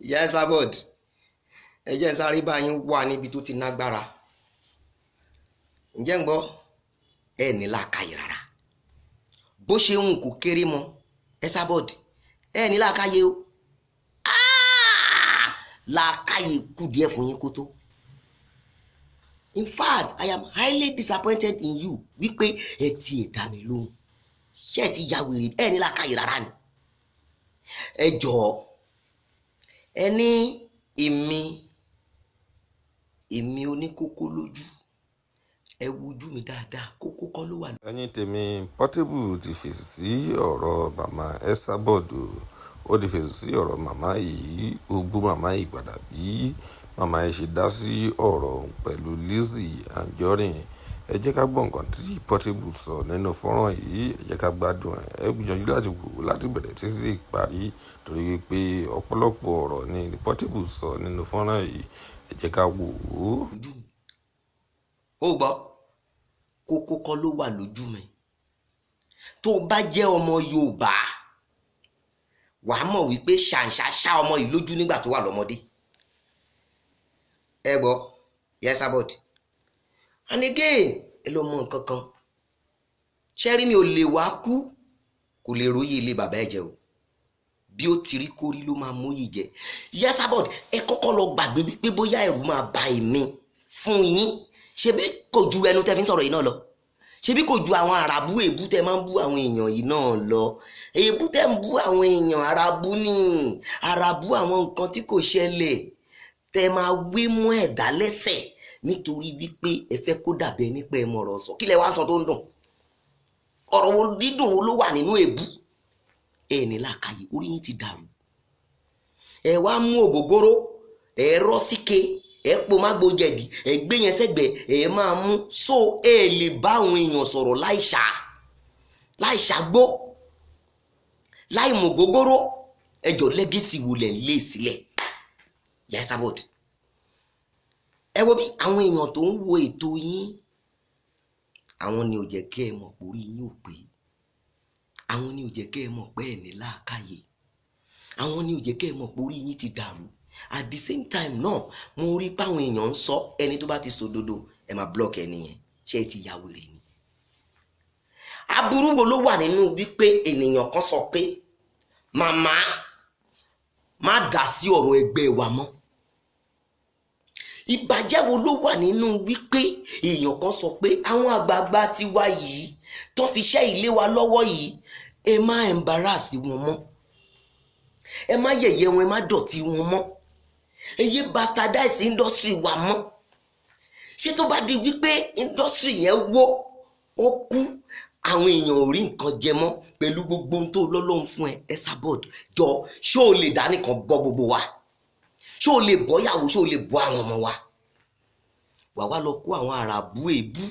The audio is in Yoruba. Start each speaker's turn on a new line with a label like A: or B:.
A: Ìyá Esabod, ẹ jẹ́ n sáré bá yín wà níbi tó ti nágbára. Ǹjẹ́ ń gbọ́? Ẹ ní làákàyè rárá. Bó ṣe ń kò kéré mọ́, Esabod, ẹ ní làákàyè o. Làákàyè kù díẹ̀ fún yín kó tó. In fact, I am highly disappointed in you wípé ẹ ti ẹ̀ dá mi lóhùn. Ṣé ẹ ti ya wèrè? Ẹ ní làákàyè rárá ni. Ẹ jọ̀ọ́, ẹ ní èmi oníkókó lójú. Ẹ wojú mi dáadáa, kókó kọ́ ló wà.
B: Ẹ̀yin tèmi, Portable ti fèsì sí ọ̀rọ̀ màmá Esabod. Ó ti fèsì sí ọ̀rọ̀ màmá yìí. Ó bú màmá yìí padà bí màmá yìí ṣe dá sí ọ̀rọ̀ òun pẹ̀lú Lizzy Anjorin. Ẹ jẹ́ ká gbọ́ nǹkan tí Portable sọ nínú fọ́nrán yìí. Ẹ jẹ́ ká gbádùn ẹ̀. Ẹ gbìyànjú láti wò ó láti bẹ̀rẹ̀ títí dé ìparí, torí wípé ọ̀pọ̀lọpọ̀ ọ̀rọ̀ ni Portable sọ nínú fọ́nrán yìí. Ẹ jẹ́ ká wò ó.
A: Ojú mi. Ó gbọ́, kókó kọ́ ló wà lójú mi. Tó bá jẹ́ ọmọ Yorùbá, wàá mọ̀ wípé ṣàǹṣà ṣá ọmọ yìí lójú nígbà tó wà lọ́mọdé. Ẹ gbọ́, Esabod. And again, ẹ lọ mọ nǹkan kan. Ṣé rí mi ò lè wá kú, kò lè róye ilé bàbá ẹ jẹ o. Bí ó ti rí kórí ló máa móyè jẹ. Esabod, ẹ kọ́kọ́ lọ gbàgbé wípé bóyá ẹ̀rù máa ba èmi fún yín. Ṣebí kò ju ẹnu tẹ́ fi ń sọ̀rọ̀ yìí náà lọ? Ṣebí kò ju àwọn àràbù èébú tẹ́ máa ń bú àwọn èèyàn yìí náà lọ? Èébú tẹ́ ń bú àwọn èèyàn, àràbù ni, àràbù àwọn nǹkan tí kò ṣẹlẹ̀ tẹ́ máa wé mú ẹ̀dá lẹ́sẹ̀ nítorí wípé ẹ fẹ́ kó dàbí ẹni pé ẹ mọ̀ ọ̀rọ̀ sọ. Kí lẹ wá sọ tó ń dùn? Ọ̀rọ̀ wo dídùn wo ló wà nínú èébú? Ẹ ní làákàyè, orí yín ti dàrú. Ẹ wá mú ògógóró, ẹ rọ́ síke, ẹ po mágbo jẹ̀dì, ẹ gbé yẹn sẹ́gbẹ̀ẹ́, ẹ máa mú so ẹ lè bá àwọn èèyàn sọ̀rọ̀ láìṣàgbó, láì mú ògógóró. Ẹ jọ, legacy wo lẹ̀ ń lé sílẹ̀? Esabod, ẹ wo bí àwọn èèyàn tó ń wo ètò yín, àwọn ni ò jẹ́ kí ẹ mọ̀ pé orí yín ò pé. Àwọn ni ò jẹ́ kí ẹ mọ̀ pé ẹ ní làákàyè. Àwọn ni ò jẹ́ kí ẹ mọ̀ pé orí yín ti dàrú. At the same time náà, mo rí páwọn èèyàn ń sọ, ẹni tó bá ti sòdodo, ẹ máa block ẹni yẹn. Ṣé ẹ ti ya wèrè ni? Aburú wo ló wà nínú wípé ènìyàn kan sọ pé màmá má dá sí ọ̀rọ̀ ẹgbẹ́ wa mọ́? Ìbàjẹ́ wo ló wà nínú wípé èèyàn kan sọ pé àwọn àgbààgbà tiwa yìí tó fi ṣẹ́ ilé wa lọ́wọ́ yìí, ẹ má embarrass wọn mọ́, ẹ má yẹ̀yẹ́ wọn, ẹ má dọ̀tí wọn mọ́, ẹ yé bastardize industry wa mọ́? Ṣé tó bá di wípé industry yẹn wó, ó kú, àwọn èèyàn ò rí nǹkan jẹ mọ́ pẹ̀lú gbogbo ohun tó lọ́lọ́run fún ẹ, Esabod, jọ, ṣé o lè dá nìkan bọ́ gbogbo wa? Ṣé o lè bọ́ yàwó? Ṣé o lè bọ́ àwọn ọmọ wa? Wà wá lọ kó àwọn àràbù èébú.